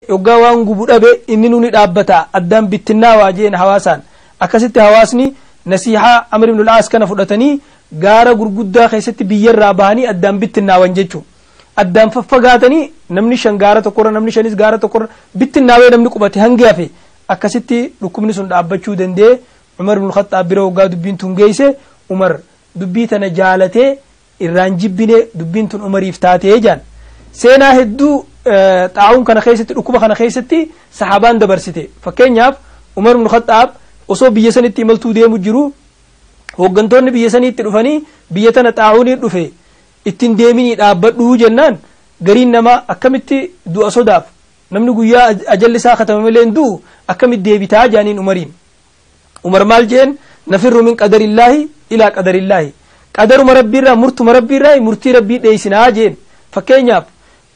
Yoggaa waan gubu dhabe inni nuni dhaabbata, addaan bittinnaawaa jeen hawaasaan. Akkasitti hawaasni nasiihaa Amr ibn al-Aas kana fudhatanii gaara gurguddaa keessatti biyyarraa bahanii addaan bittinnaawan jechuu. Addaan faffagaatanii, namni shan gaara tokkorra, namni shanis gaara tokkorra bittinnaawee namni qubate hangi hafe. Akkasitti dhukkubni sun dhaabbachuu danda'e. Umar ibn Khattaab bira waggaa dubbiin tun geeyse, Umar dubbii tana jaalatee irraan jibbine, dubbiin tun Umariif taatee jaan. Seenaa hedduu xaa'uun kana keessatti, dhukkuba kana keessatti sahaabaan dabarsite. Fakkeenyaaf, Umar ibn Khattaab osoo biyya sanitti imaltuu deemu jiru, hooggantoonni biyya saniitti dhufanii, biyya tana xaa'uunii dhufe, ittiin deeminii dhaabbadhuu jennaan, gariin namaa akkamitti du'a sodaaf, namni guyyaa ajalli isaa katame malee hin du'u, akkamitti deebitaa jaaniin Umariin. Umar maal jeen? Nafirru min qadarillaahi ilaa qadarillaahi, qadaruma rabbiirraa, murtuma rabbiirraa murtii rabbii dheeysinaa jeen. Fakkeenyaaf,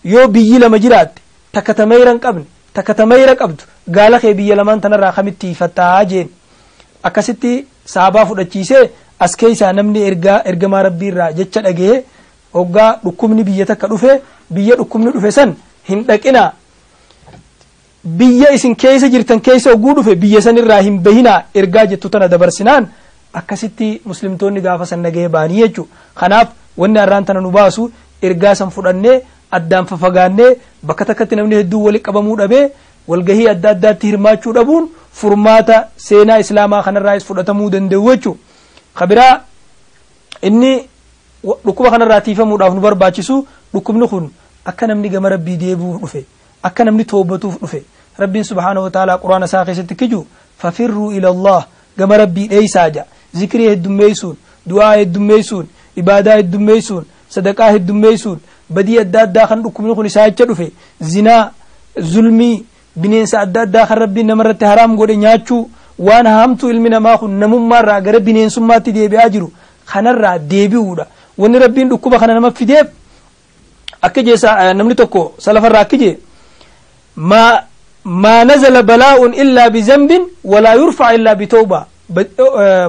yoo biyyi lama jiraatte, takka tamayra hin qabne, takka tamayra qabdu, gaala kee biyya lamaan tanarraa kamitti hiifattaa jeen. Akkasitti sahabaa fudhachiisee, as keessaa namni ergaa ergamaa rabbiirraa jecha dhagee, hoggaa dhukkubni biyya takka dhufe, biyya dhukkubni dhufe san hin dhaqinaa, biyya isin keessa jirtan keessa hogguu dhufe biyya sanirraa hin bahinaa ergaa jettu tana dabarsinaan, akkasitti muslimtoonni gaafa san nagahee ba'anii jechuu. Kanaaf wanni har'aan tana nu baasu ergaa san fudhannee addaan fafagaannee, bakka takkatti namni hedduu walitti qabamuu dhabee, walgahii adda addaatti hirmaachuu dhabuun furmaata seenaa islaamaa kanarraas fudhatamuu danda'u jechuu. Kabiraa inni dhukkuba kanarraa tiifamuudhaaf nu barbaachisu, dhukkubni kun akka namni gama rabbii deebi'uuf dhufe, akka namni toobatuuf dhufe. Rabbiin subhaanahu wa ta'aalaa quraana isaa keessatti kiju, fafirruu ila Allah, gama rabbii dheeysaa ja. Zikrii heddummeeysuun, du'aa heddummeeysuun, ibaadaa heddummeeysuun, sadaqaa heddummeeysuun, badii adda addaa kan dhukkubni kun isaa jecha dhufe, zinaa, zulmii, bineensa adda addaa kan rabbiin namarratti haraam godhe nyaachuu, waan hamtuu ilmi namaa kun namummaarraa gara bineensummaatti deebi'aa jiru kanarraa deebi'uudha. Wanni rabbiin dhukkuba kana nama fideef, akka jeessa namni tokko salafarraa akki jee, ما نزل بلاء إلا بذنب ولا يرفع إلا بتوبة.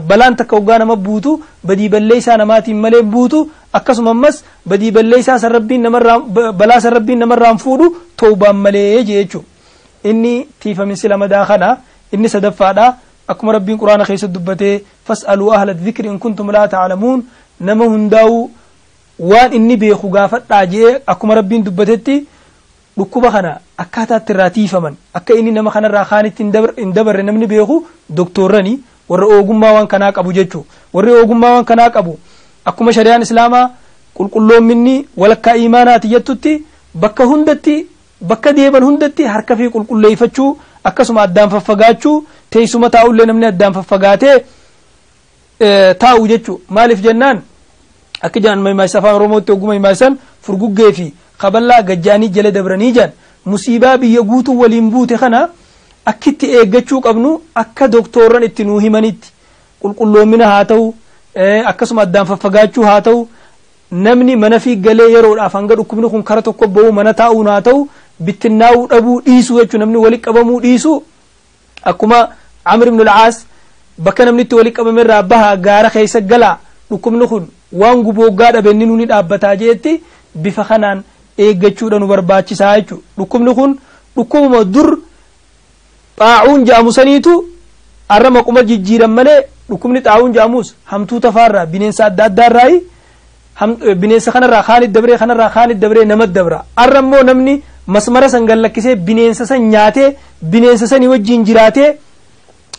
Balaan takka hoggaa nama buutu badii balleeysaa namaatiin malee buutu. Akkasuma ammas badii balleeysaa san rabbiin namarraa, balaa san rabbiin namarraan fuudhu tawbaan malee jee jechuu. Inni tiifaminsi lamadaa kana. Inni sadaffaadha, akkuma rabbiin quraana keessatti dubbatee, فاسألوا أهل الذكر إن كنتم لا تعلمون, nama hundaa'u waan inni beeku gaafadhaa jee. Akkuma rabbiin dubbatetti, dhukkuba kana akkaataatti irraa tiifaman, akka inni nama kanarraa kaanitti hin dabarre namni beeku doktorrani, warra ogummaa waan kanaa qabu jechuu. Warri ogummaa waan kanaa qabu, akkuma shari'aan islaamaa qulqulloominni walakkaa imaanaati jettutti, bakka hundatti, bakka deeman hundatti harka fi qulqulleeffachuu, akkasuma addaan faffagaachuu, teessuma taa'ullee namni addaan faffagaatee taa'u jechuu. Maaliif jennaan, akka jedhan maayisa afaan Oromootti oguma himaasan, furguggee fi kaballaa gajjaanii jala dabranii jedhan. Musiibaa biyya guutuu waliin buute kana akkitti eeggachuu qabnu, akka doktorran itti nuu himanitti, qulqulloomina haa ta'u, akkasuma addaan faffagaachuu haa ta'u, namni mana fi galee yeroodhaaf hanga dhukkubni kun kara tokko ba'u mana taa'uun haa ta'u, bittinnaa'uu dhabuu dhiisuu jechuun, namni walitti qabamuu dhiisuu. Akkuma Amr ibn al-Aas bakka namni itti walitti qabame irraa bahaa, gaara keessa galaa, dhukkubni kun waan gubooggaa dhabe inni nuni dhaabbataa jeetti, bifa kanaan eeggachuudha nu barbaachisaa jechuudha. Dhukkubni kun dhukkubuma dur xaa'uun jedhamu saniitu arra maquma jijjiiran malee, dhukkubni xaa'uun jedhamus hamtuuta faarraa, bineensa adda addaarraayi, bineensa kanarraa kaanit dabree, kanarraa kaanit dabree nama dabra. Arra immoo namni masmara san gallakkisee bineensa san nyaatee, bineensa sanii wajjiin jiraatee,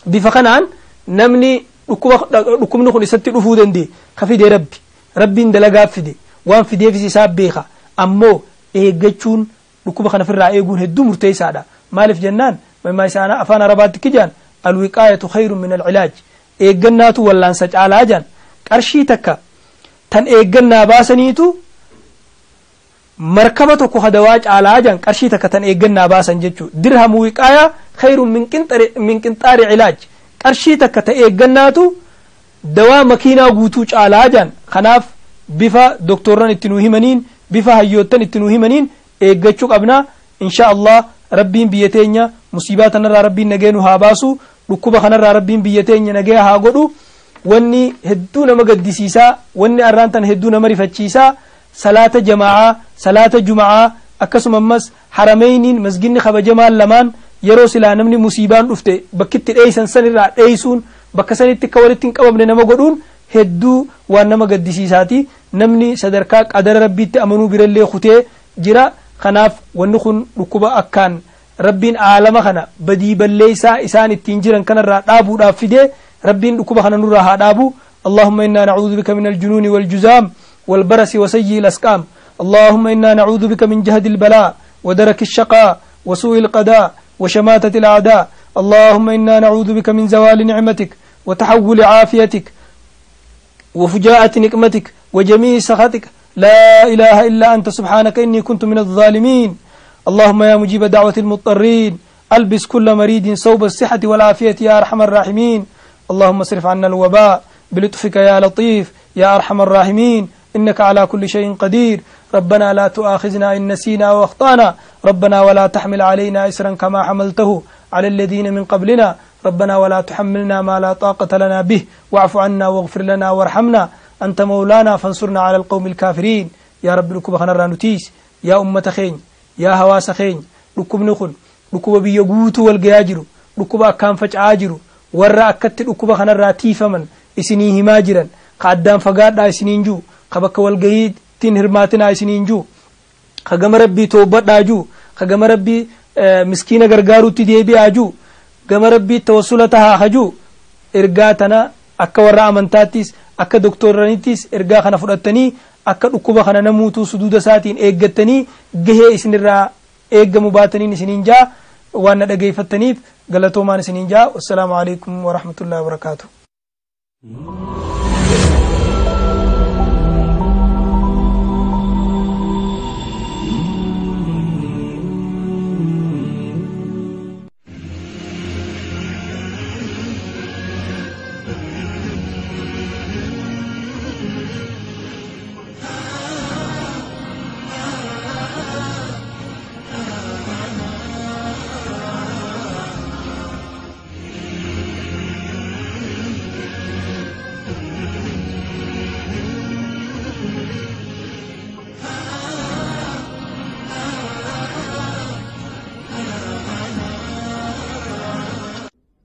bifa kanaan namni dhukkubni kun isatti dhufuu danda'e. Ka fide rabbi, rabbiin dalagaa fide, waan fideefis isaa beeka. Ammoo eeggachuun, dhukkuba kana ofirraa eeguun hedduu murteessaadha. Maaliif jennaan, mammaa isaan afaan arabaatti kijaan, الوقاية خير من العلاج, eeggannaatu wallaansa caalaa jaan. Qarshii takka tan eeggannaa baasaniitu markaba tokko hadawaa caalaa jaan. Qarshii takka tan eeggannaa baasan jechuu, درهم وقاية خير من قنطار علاج, qarshii takka ta eeggannaatu dawaa makiinaa guutuu caalaa jaan. Kanaaf bifa doktorran itti nuu himaniin, bifa hayyoottan itti nuu himaniin eeggachuu qabna. Insha Allah, rabbiin biyya teenya musiibaa tanarraa rabbiin nagee nu haa baasu. Dhukkuba kanarraa rabbiin biyya teenya nagee haa godhu. Wanni hedduu nama gaddisiisaa, wanni arraan tan hedduu nama rifachiisaa, salaata jamaa'aa, salaata juma'aa Akkasuma ammas harameyniin masginni kabajamaan lamaan yeroo silaa namni musiibaan dhufte bakkitti dheeysan sanirraa dheeysuun bakka sanitti akka walitti hin qabamne nama godhuun hedduu waan nama gaddisiisaati. Namni sadarkaa qadara rabbiitti amanuu birallee kutee jira. Kanaaf wanni kun dhukkuba akkaan rabbiin aalama kana badii balleeysaa isaan ittiin jiran kanarraa dhaabuudhaaf fidee rabbiin dhukkuba kana nurraa haa dhaabu. اللهم إنا نعوذ بك من الجنون والجزام والبرس وسيء الأسقام. اللهم إنا نعوذ بك من جهد البلاء ودرك الشقاء وسوء القضاء وشماتة الأعداء. اللهم إنا نعوذ بك من زوال نعمتك وتحول عافيتك وفجاءة نقمتك وجميع سخطك. لا إله إلا أنت سبحانك إني كنت من الظالمين. اللهم يا مجيب دعوة المضطرين ألبس كل مريض ثوب الصحة والعافية يا أرحم الراحمين. اللهم اصرف عنا الوباء بلطفك يا لطيف يا أرحم الراحمين إنك على كل شيء قدير. ربنا لا تؤاخذنا إن نسينا وأخطأنا. ربنا ولا تحمل علينا إسرا كما حملته على الذين من قبلنا. ربنا ولا تحملنا ما لا طاقة لنا به واعف عنا واغفر لنا وارحمنا أنت مولانا فانصرنا على القوم الكافرين. يا رب ركوب خنرا نتيس يا أمة خين يا هواس خين ركوب نخل ركوب بيجوت والجاجر ركوب أكام فجعاجر ورا أكت ركوب خنرا تيفمن إسنيه ماجرا قدام فقاد إسنين جو قبك والجيد تين هرماتنا إسنين جو خجم ربي توبة داجو خجم ربي مسكينة غرغارو تدي أجو gama rabbii tawassula tahaa hajuu ergaa tana akka warra amantaattis akka doktoraniittis ergaa kana fudhattanii akka dhukkuba kana namuutuu suduuda isaatiin eeggattanii gahee isinirraa eeggamu baataniin isiniin jaa waan na dhageeffattaniif galatoomaan isiniin jaa. Wassalaamu alaikum warahmatullahi wabarakaatuh.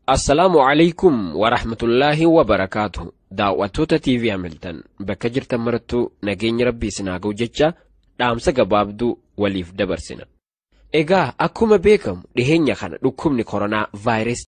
Assalaamu alaikum warahmatullaahi wabarakaatu. Daawwattoota TV Hamilton bakka jirtan marattuu nageenya rabbii isin haa ga'u jecha dhaamsa gabaabduu waliif dabarsina. Egaa akkuma beekamu dhiheenya kana dhukkubni koronaa vaayirasii